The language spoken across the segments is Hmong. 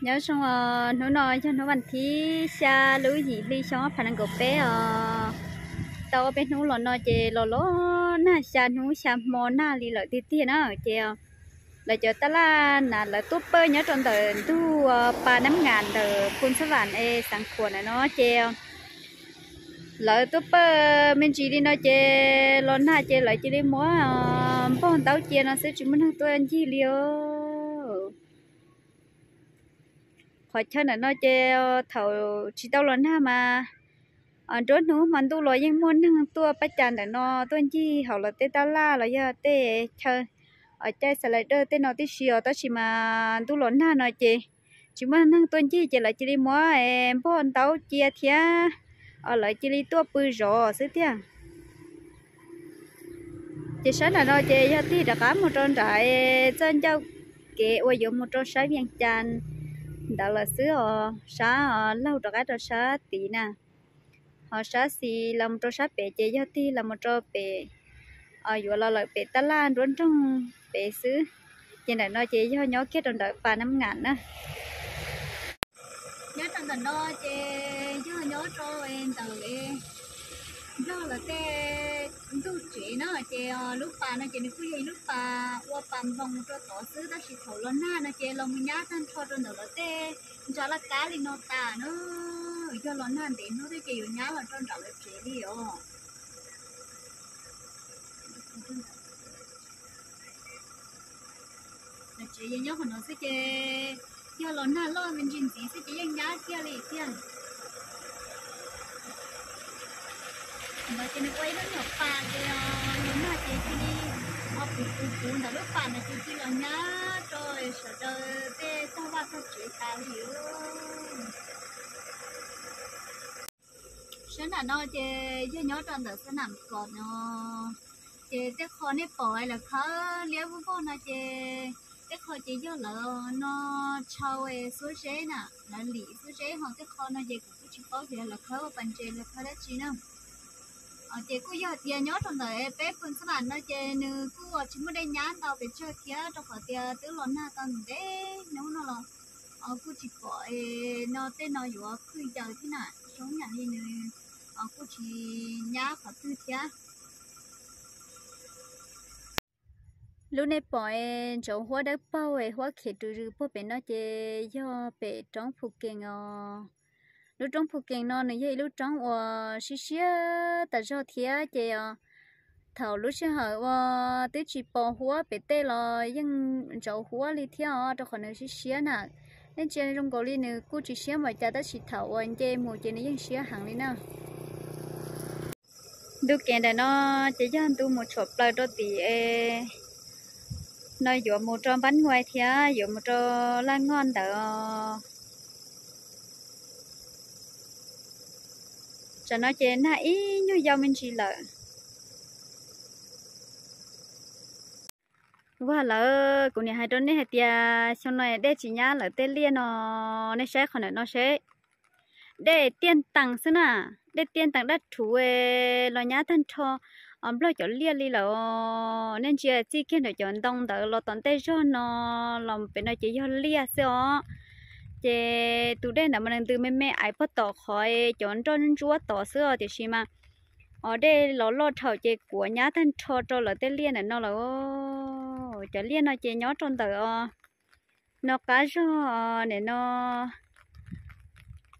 Nyob zoo os, hnub no yog hnub vas thib xya lub yim hli xyoo ob phav nees nkaum peb os. Tau ob peb hnub los no ces los los nag, xya hnub xya hmo nag li lawm tiag tiag na. Ces lawv cov tab laj na lawv tuaj pawj nyob rau ntawm ntug pas Nab Ngam ntawm Phu Xab Vam es Xav Khuam ntawm no ces lawv tuaj pawj me ntsis li no ces los nag ces lawv cia li muab npog ntaub cia no xwb, tsis muaj neeg tuaj ncig li os. Qhov chaw ntawm no ces thaum tsis tau los nag mas nruab hnub hmo ntuj los yeej muaj neeg tuaj pab cas ntawm no tuaj ncig hauv lawv tej tab laj los yog tej chaw caij xas lais dawj tej no tib si os, tab sis mas ntuj los nag no ces tsis muaj neeg tuaj ncig ces lawv cia li muab npog ntaub cia thiab lawv cia li tuaj pw zov xwb tiag. Ces sab nram no ces yog tig rov qab mus rau nram txoj ncauj kev uas yuav mus rau sab Vias Cas ntawd lawm xwb os, sab laug rov qab rau sab tid na. Ho sab xis los mus rau sab pem ces yog tig los mus rau pem, yuav los lawm pem tab laj nruab nroog pem xwb. Ces ntawm no ces yog nyob kiag rau ntawm pas Nab Ngam na. Nyob rau ntawm no ces yog nyob rau ntawm Nplog lawv tej ntug tsev na, ces lub pas no ces nws kuj yog ib lub pas ua pas npoo rau tod xwb, tab sis thaum los nag no ces los mus nyab tag nrho rau ntawm lawv tej ntsa laj kab li no tas na. Yog los nag ntev hnub thiab ces yuav nyab los rau nram lawv tsev li os. Lawv tsev yeej nyob qhov no xwb ces yog los nag loj me ntsis ntxiv xwb ces yeej nyab kiag li tiag. Ntawd ces nws ua ib lub nyuam pas ces los nag ces cia li puv puv puv ntawm lub pas ntawd ces cia li los nyab rau sawv daws tej tog vaj tog tsev tas li. Sab nram no ces yog nyob rau ntawm xab nam kos no, ces tej qho nej pom lawv khawb liab vog vog no ces tej qho ces yog lawv no tshau xuab zeb na, lawv lim xuab zeb, ho tej qho no ces kuv kuj tsis paub tias lawv khawb ua pas ntses lawv khawb dab tsi na. Ces kuj yog tias nyob rau ntawm peb Phu Xab Vam no ces nws kuj tsis muaj dej nyab ntau pes tsawg thiab, rau qhov tias twb los nag tau ntev hnub no los kuj tsis pom no tej no yuav phwj ncaws thiab na, zoo yam li nws kuj tsis nyab qhov twg thiab. Lub nej pom es ntsauv huab dawb paug es huab khiav rws rws puag pem no ces yog pem roob Phu Kees os. Lub roob Phu Kees no nws yog ib lub roob uas siab siab tas zog thiab ces thaum lub sij hawm uas twb tsis pos huab pem tej los yeej ntsauv huab li thiab os, rau qhov nws siab siab na. Nej ntsia zoo nkaus li nws kuj tsis siab npaum cas tab sis thaum uas nce mus ces nws yeej siab heev li na. Ntu kev ntawm no ces yog ntu mus tshuam plaws rau tim no yuav mus rau Npab Nuai thiab yuav mus rau Laj Ngoj ntawd. Tsam no ces nag ib nyuag yau me ntsis lawm. Ua lawm, kuv niam hais rau nej hais tias xyoo no dej tsis nyab lawv tej liaj no, nej saib qhov ntawm no seb. Dej tiaj ntees xwb na, dej tiaj ntees daj rhuv los nyab tag nrho nplog cov liaj li lawm. Nej ntsia txij kiag ntawm cov ntoo ntawd los tom ntej zog no los pem no ces yog liaj xwb os. Ces tus dej ntawd mas nws ntws me me aiv pog tom qhov cov nroj ntsuab tod xwb os, tiam sis mas os dej los loj dhau ces kuav nyab tag nrho rau lawv tej liaj ntawm no lawm. Cov liaj no ces nyob rau ntawm os no qab zog nim no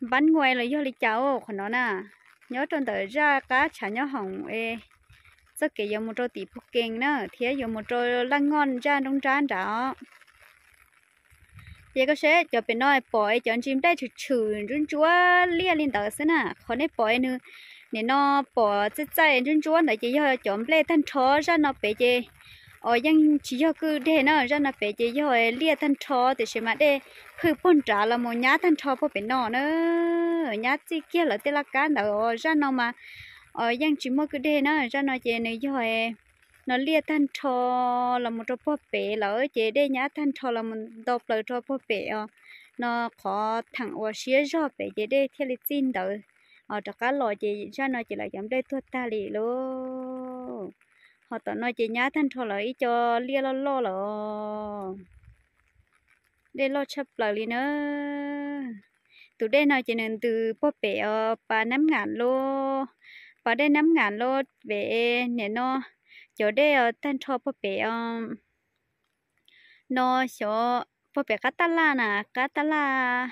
Npab Nuai los yog li cas qhov no na, nyob rau ntawm zaj qab tshav nyob hoom es txoj kev yuav mus rau tim Phu Kees na thiab yuav mus rau Laj Ngoj zaj nroo nrab nrad os. Ces koj saib cov pem no pom es cov ntsis nplej tshwm tshwm ntsuab ntsuab liaj li ntawd xwb na. Qhov nej pom es nws nim no pom txaij txaij ntsuab ntsuab ntawd ces yog cov nplej tag nrho. Zaj no pem ces os yeej tsis yog kwj deg na, zaj no pem ces yog liaj tag nrho tiam sis mas dej phwj puag nrad los mus nyab tag nrho puag pem no na. Nyab txij kiag lawv tej laj kab ntawd os. Zaj no mas os yeej tsis muaj kwj deg na, zaj no ces nws yog no liaj tag nrho los mus rau puag pem lawm ces dej nyab tag nrho los mus nto plaws rau puag pem os. No qhov theem uas siab zog pem ces dej thiaj li txij ntawd os rov qab los ces zaj no ces lawv cov nplej tuag tag li lauj. Ho tom no ces nyab tag nrho lawv ib co liaj loj loj lawm os. Dej loj tshaj plaws li na. Tus dej no ces nws ntws puag pem os pas Nab Ngam lub, pas dej Nab Ngam lub pem nim no, cov dej tag nrho puag pem os no, xyov puag pem qab taj laj na, qab taj laj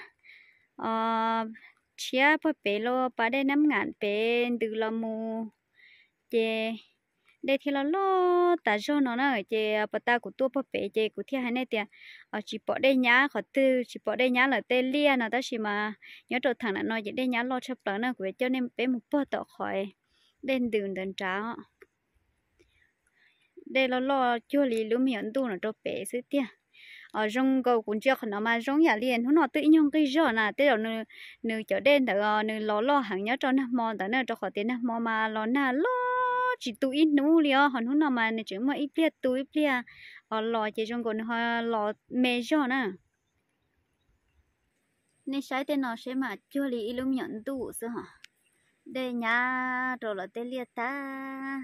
tshiab puag pem lub pas dej Nab Ngam pem ntws los mus, ces dej thiaj loj loj tas zog no na. Ces puag ta kuv tuaj puag pem ces kuv thiaj hais nej tias tsis pom dej nyab qhov twg, tsis pom dej nyab lawm tej liaj no, tab sis mas nyob rau theem ntawm no ces dej nyab loj tshaj plaws na. Kuv yuav coj nej peb mus puag tom qhov dej ntws ntawd nrad. Dej loj loj cuag li lub me nyuam ntuj no rau pem xwb tiag. Zoo nkaus kuv ntsia qhov no mas zoo yam li hnub no twb ib nyuag nqig zog na, tej zaum nws cov dej ntawd nws los loj heev nyob rau nag hmo ntawd na, rau qhov tias nag hmo mas los nag loj tsis tu ib hnub li os, ho hnub no mas nws tseem muaj ib pliag tu ib pliag os los ces zoo nkaus nws ho los me zog na. Nej saib tej no seb mas cuag li ib lub me nyuam ntuj xwb hos. Dej nyab rau lawv tej liaj tag.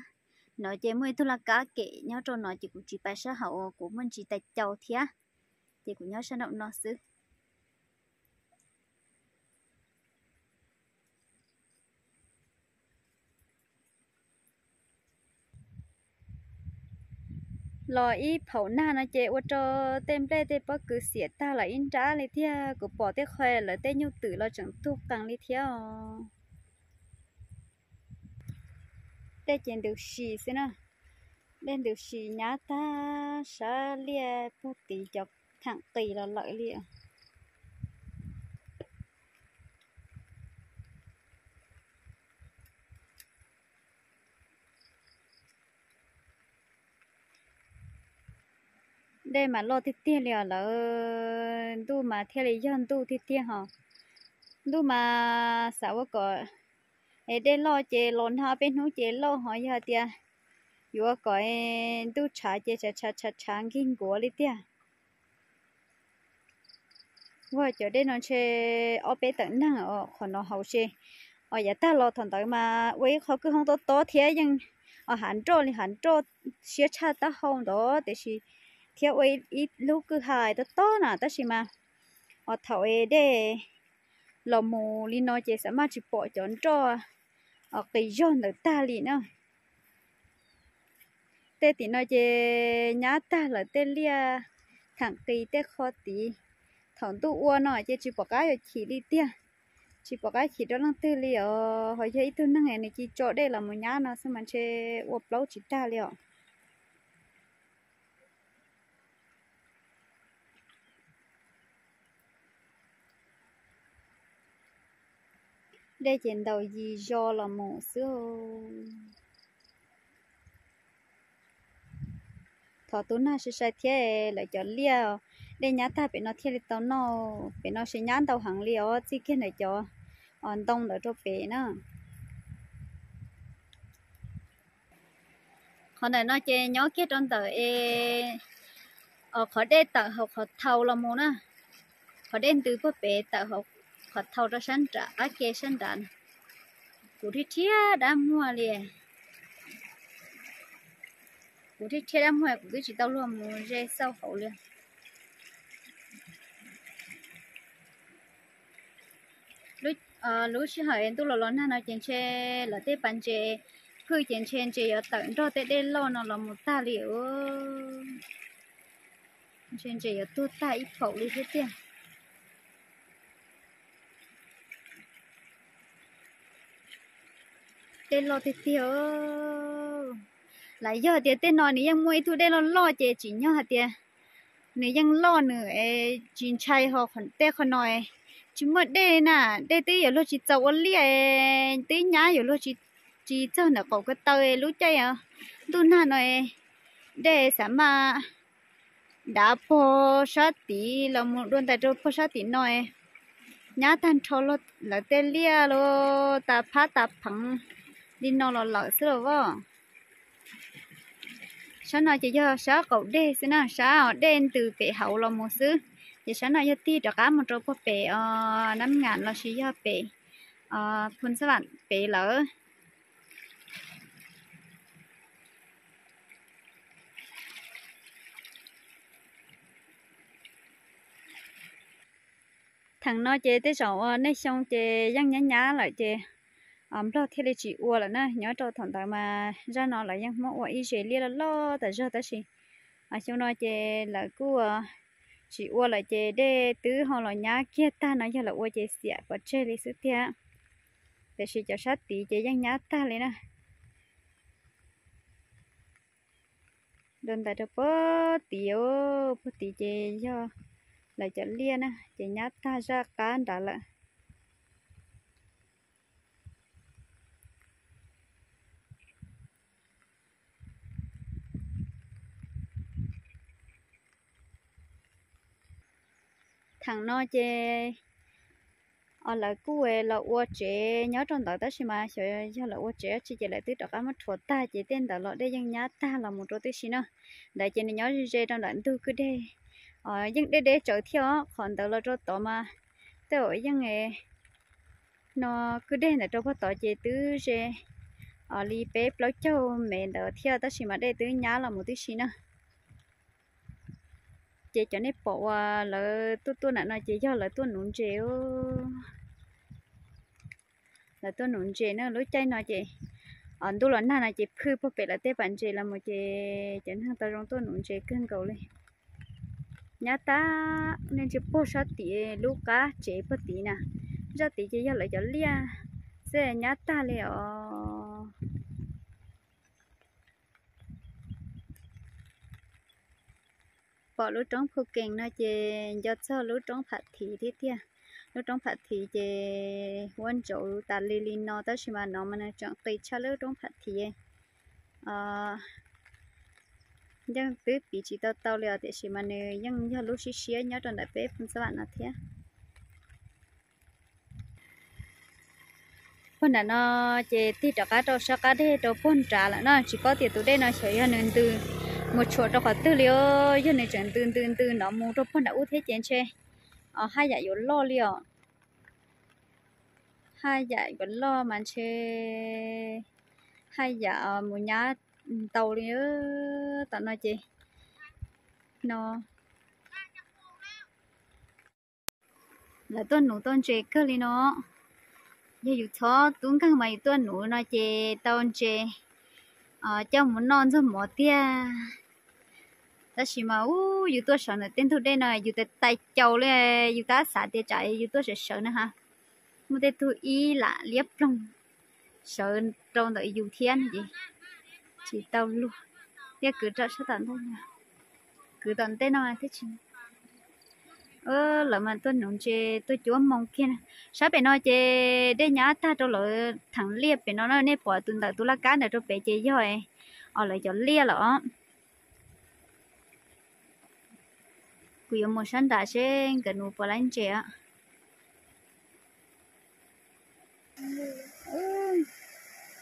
No ces muaj ib tug laj kab kem nyob rau no ces kuv tsis pais sab hauv, kuv muaj ntsis tais cau thiab, ces kuv nyob sab nraum no xwb. Los ib phaum nag no ces ua rau tej nplej tej pob kws xiam tag lawm ib nrab li tiag. Kuv pom tej qho lawv tej nyuj twm los tseem tuag qees li thiab os. Dej ces ntws si xwb na, dej ntws si nyab tag sab liaj puag tid cov theem qis los lawm li. Dej mas loj tiag tiag li os lawm, ntuj mas thiaj li yog ntuj tiag tiag hos. Ntuj mas xav ua kom es dej loj ces los nag ob peb hnub ces loj, ho yog tias yuav kom ntuj tshav ces tshav tshav tshav tshav nkig nkuav li tiag. Ua cov dej no ntshe ob peb tawm neeg qhov no hauv se, os yav tag los thaum ntawd mas ua ib qho kwj hoob tob tob thiab yeej hav nroj li hav nroj siab tshaj taub hau ntawd tiam sis thiab ua ib lub kwj ha tob tob na tab sis mas os thaum dej los mus li no ces xav maj tsis pom cov nroj qis zog ntawd tag li na. Tej tim no ces nyab tag lawm tej liaj theem qis tej qho tid. Thaum ntuj ua no ces tsis pom qab yuav chim li tiag, tsis pom qab chim rau leej twg li os. Ho yog ib tug neeg nws cia tso dej los mus nyab no xwb mas ntshe ua plaub tsis tag li os. Dej ces ntaus yis zos los mus xwb. Thov tus nag sai sai thiab lawv cov liaj, dej nyab tag pem no thiaj li tau noj. Pem no ces nyab ntau heev li os, txij kiag ntawm cov ntoo ntawd rau pem na. Qhov ntawm no ces nyob kiag rau ntawm es qhov dej tawm hauv qhov thau los mus na. Qhov dej ntws puag pem tawm hauv qhov thau rau sab nram qab ke sab nrad. Kuv thiaj rhiab dab muag li. Kuv thiaj rhiab dab muag, kuv twb tsis tau luag mus ze xauj hauv li. Lub sij hawm ntuj los los nag no ces ntshe lawv tej pas ntses, phwj ces ntshe ntses yuav tawm nrog tej dej loj no los mus tag li. Ntshe ntses yuav tuag tag ib phaum li thiab tiag. Dej loj tiag tiag. Lam yog tias tej no nws yeej muaj ib tug dej loj loj ces tsim nyog hais tias nws yeej loj nws tsis ntshai ho tej qhov no tsis muaj dej na. Dej twb yuav luag tsis txaus ua liaj, twb nyab yuav luag tsis txog ntawm qaum ko taw lub caij ntuj nag no. Dej xav maj dav puag sab tid los mus dua ntais rau puag sab tim no, nyab tag nrho lawv tej liaj los tas phab tas pheev li no los lawm xwb los as. Sab no ces yog sab qaum dej xwb na, sab dej ntws pem hauv los mus xwb. Ces sab no yog tig rov qab mus rau puag pem Nab Ngam lossis yog pem Phu Xab Vam pem lawm. Thaum no ces tej zaum ua nej xyoo ces yeej nyab nyab lawm ces nplog thiaj li tsis ua lawm na. Nyob rau thaum ntawd mas zaj no lawv yeej muab ua ib ze liaj loj loj tas zog tab sis xyoo no ces lawv kuj tsis ua lawm ces dej twb ho los nyab kiag tag no, yog lawv ua ces xiam pov tseg li xwb tiag. Tiam sis cov sab tid ces yeej nyab tag li na. Rau ntawm rau puag tid, puag tid ces yog lawv cov liaj na ces nyab tag zaj qab nrad lawm. Thaum no ces lawv kuj los ua tsev nyob rau ntawd tab sis mas xyov yog lawv ua tsev dab tsi ces lawv twb rov qab muab rhuav tag ces tej ntawd los dej yeej nyab tag los mus rau tib si na. Ntawd ces nws nyob ze rau ntawm ntug kwj deg, yeej deb deb tsawv thiab os. Qhov ntawd los rau tod mas tej zaum yeej no kwj deg ntawd rau puag tod ces twb ze li peb plaub caug mev ntawd thiab tab sis mas dej twb nyab los mus tib si na. Ces cov nej pom uas lawv tuaj tuaj nram no ces yog lawv tuaj nuv ntses. Lawv tuaj nuv ntses na. Lub caij no ces ntuj los nag no ces phwj puag pem lawv tej pas ntses los mus ces cov neeg tau zoo tuaj nuv ntses kawg nkaus li. Nyab tag, nej ntsia puag sab tid lub qab tsev puag tid na. Zaj tid ces yog lawv cov liaj xwb, nyab tag li os. Pom lub roob Phu Kees no ces nco txog lub roob Pham Thim thiab tiag. Lub roob Pham Thim ces huab ntsaus tas li li no tab sis mas no mas nws tseem qis tshaj lub roob Pham Thim. Yeej twb piv tsis tau tau li os tiam sis mas nws yeej yog lub siab siab nyob rau ntawm peb Phoos Xab Vam no thiab. Puag nram no ces tig rov qab rau sab qab deg rau puag nrad lawm no, tsis paub tias tus dej no xyov yog nws ntws mus tshuam rau qhov twg li os. Yog nws tseem ntws ntws ntws no mus rau puag nram ub thiab ces ntshe haj yam yuav loj li os. Haj yam yuav loj mas ntshe haj yam mus nyab ntau li. Tam no ces no lawv tuaj nuv tau ntses kawg li no. Yog yus txhob tub nkeeg mas yus tuaj nuv no ces tau ntses coj mus noj ntxuag mov tiag. Tab sis mas ub, yus tuaj sawv ntawm tej ntug dej no yus tais tais caus li, yus tab xav tias tsam yus tuaj sawv sawv na ha, muaj tej tug ib lam liab ploog sawv rau ntawm yus thiab no ces tsis tau luag. Thiab kwv rau sab tom ntej, kwv tom ntej no thiab tsis. Lawv mas tuaj nuv ntses tuaj cuab moo kiag na. Sab pem no ces dej nyab tag rau lawv theem liaj pem no na, nej pom tus ntawm tus laj kab ntawd rau pem ces yog os lawv cov liaj lawm os. Kuv yuav mus sab nram seb nkawd nuv puas laib ntses.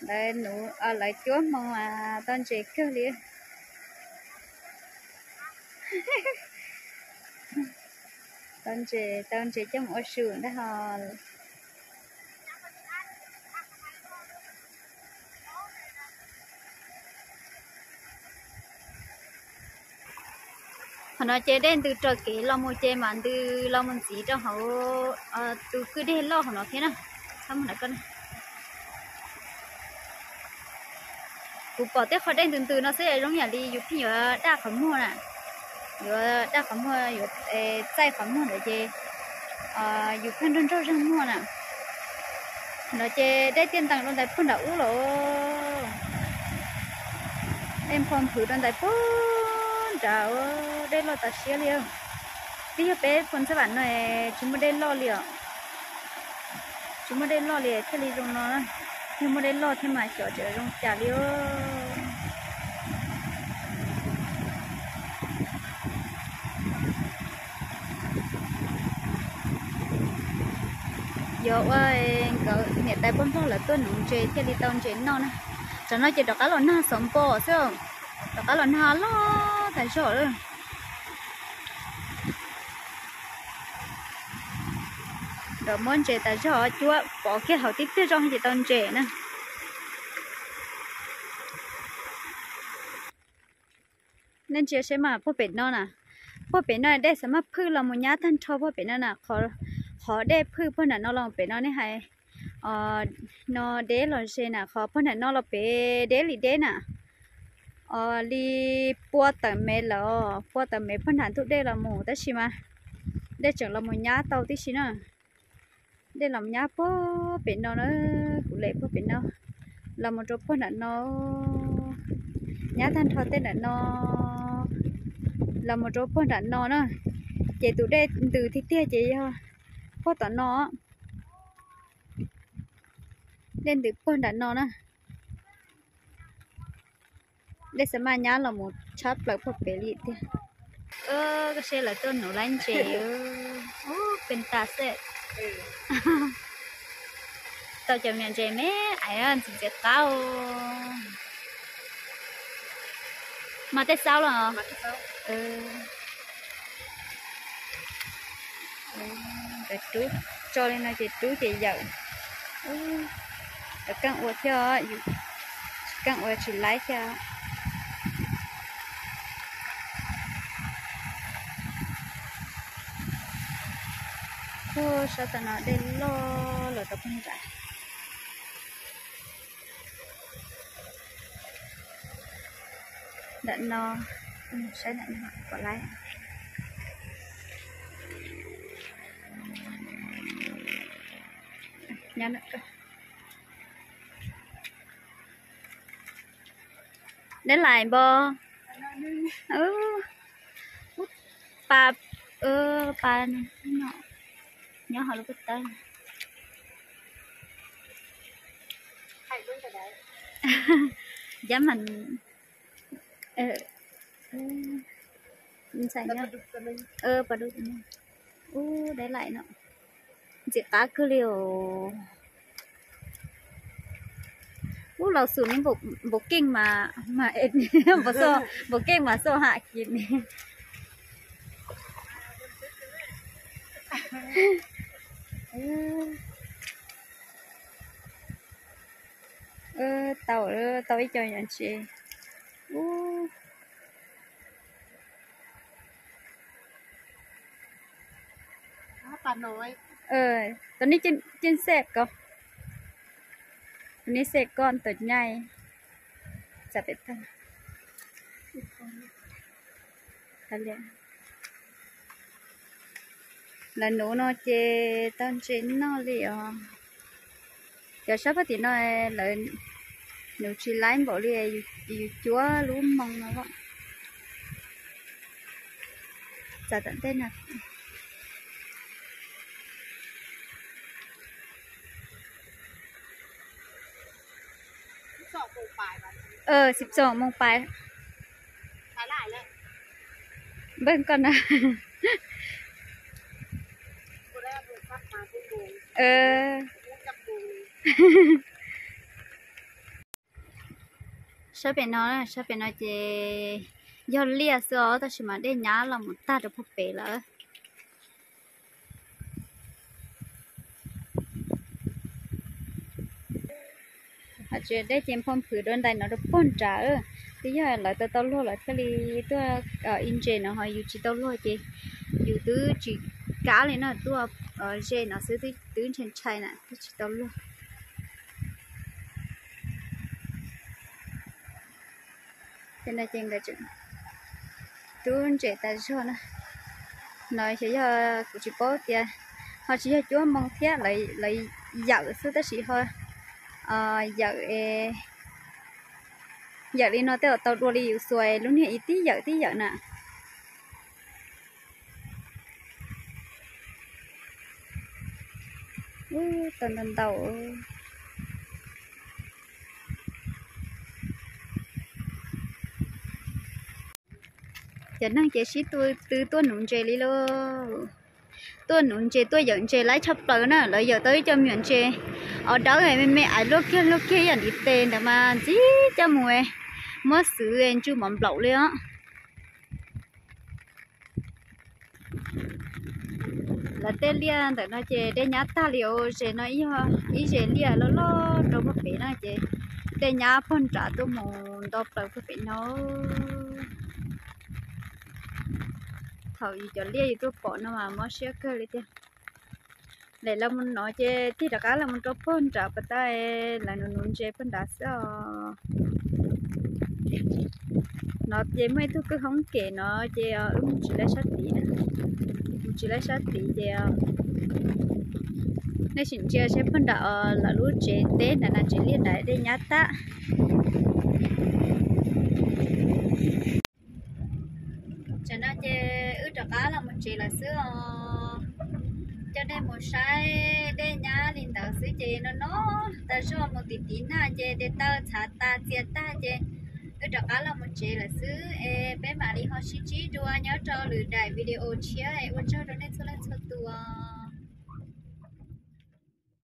Lawv nuv, lawv cuab moo mas tau ntses kawg li. Tau ntses, tau ntses coj mus ua su ntag ho. Qhov no ces dej ntws raws kev los mus ces mam ntws los mus ntxiv rau hauv tus kwj deg loj hauv no thiab na. Kuv pom tej qhov dej ntws ntws no xwb zoo yam li yus pheej yuav daj qhov muag na, yuav daj qhov muag, yuav txaij qhov muag ntawd ces yus pheej nrog nrog zeeg muag na. No ces dej tiaj ntees rau ntawm puag nram ub los, dej nphau nphwv rau ntawm puag nrad, dej loj tas siab li. Twb yog peb Phoos Xab Vam no tsis muaj dej loj li os. Tsis muaj dej loj li thiaj li zoo no, yog muaj dej loj thiab mas xyov tseem zoo cas li. Yog ua nkawd niam tais poj nplog lawv tuaj nuv ntses thiaj li tau ntses noj na. Tsam no ces rov qab los nag xov npo xwb, rov qab los nag loj tas zog lawm. Nkawd muab ntses tas zog cuab pov kiag hauv tib pliag zoj ces tau ntses na. Nej ntsia seb mas puag pem no na, puag pem no dej xav maj phwj los mus nyab tag nrho puag pem no na. qhov dej phwj puag nram no los pem no nej hais, no deb los ze na, qhov puag nram no los pem deb li deb na. Li pua tawm mev lawm, pua tawm mev puag nram ntug dej los mus tab sis mas dej tseem los mus nyab tau tib si na. Dej los nyab puag pem no na, kuv lem puag pem no los mus rau puag nram no, nyab tag nrho tej nram no los mus rau puag nram no na. Ces tus dej ntws tiag tiag ces yog puag tom no, dej ntws puag nram no na. Dej xav maj nyab los mus tshab plaws puag pem li tiag. Koj saib lawv tuaj nuv laib ntses, ub, pes tas xwb. Tau cov me ntses me aiv ntxim ntxim qab. Mas tej xaub los rub, tso li no ces rub ces yawm. Lawv keej ua thiab, keej ua tsis laib thiab. Sab tam no dej loj los rau pem nram. Ntawm no, saib ntawm no kom laib. Deb lais npo. Pa, pa nyob hauv lub pab tawb. Yab mas ntxhais nyob, pas dub, ub, deb lais no. Ntxim qab kawg li os. Ub, laus xum neb npaum keej mas, npaum keej mas xauj ham kiv ne. Tau, tau ib co yom tsis. Ub. Tus nej ceeb xej ko, tus nej xej koj tus nyai. Txam pem tag. Lawv nuv no ces tau ntses noj li os. Cov sab pab tim no lawv nuv tsis laib npaum li yus cuab lub moo no. Txam tom ntej no. Xib txoom moo pais. Npawg koj na. Sab pem no, sab pem no ces yog liaj xwb os, tab sis mas dej nyab los mus tag rau puag pem lawm. Dej ces nphau nphwv dua ntais no rau puag nrad. Twb yog lawv tau tau luag lawv thiaj li tuaj ib ntses no, ho yus tsis tau luag ces yus twb tsis kam li no, tuaj ze no xwb twb ntshai ntshai na, twb tsis tau luag. Ces no ces nkawd tseem rub ntses tas zog na. No xyov yog kuv tsis paub tias ho tsis yog cuab moo thiab, lawv yawm xwb tab sis ho yawm, yawm li no tej zaum tau dua li yus xuas lub niag ib tib yawm tib yawm na. Tau ntau ntau. Cov neeg ces sib tw tuaj nuv ntses li lauj. Tuaj nuv ntses tuaj yawm ntses laib tshaj plaws na. Lawv yawm tau ib co me nyuam ntses os dawb me me aiv luaj kiag luaj kiag ib yam ntiv tes ntawd mas ntxim coj mus muab xwv ntsw mov nplaum li os. Lawv tej liaj ntawm no ces dej nyab tag li os. Zes no ib zes liaj loj loj rau puag pem no ces dej nyab puag nram tuaj mus nto plaws puag pem no. Thaum yus cov liaj yus tuaj pom no mas mob siab kawg li tiag. Lawv los mus no ces tig rov qab los mus rau puag nram pas tas, lawv nuv nuv ntses puag nrad xwb os. No ces muaj ib tug kwj hoob kem no ces wb mus tsis laib sab tid, mus tsis laib sab tid ces nej sim ntsia seb puag nram os, lawv lub tsev teb nram tsev liaj nram dej nyab tag. Tam no ces wb rov qab los mus tsev lawm xwb os. Coj nej mus saib dej nyab li ntawd xwb ces no no tas zog mus tim tiv nag ces tes taw txhav tas txias tag ces wb rov qab los mus tsev lawm xwb es peb mam li ho sib ntsib dua nyob rau lwm daim video tshiab es ua tsaug rau nej txhua leej txhua tus.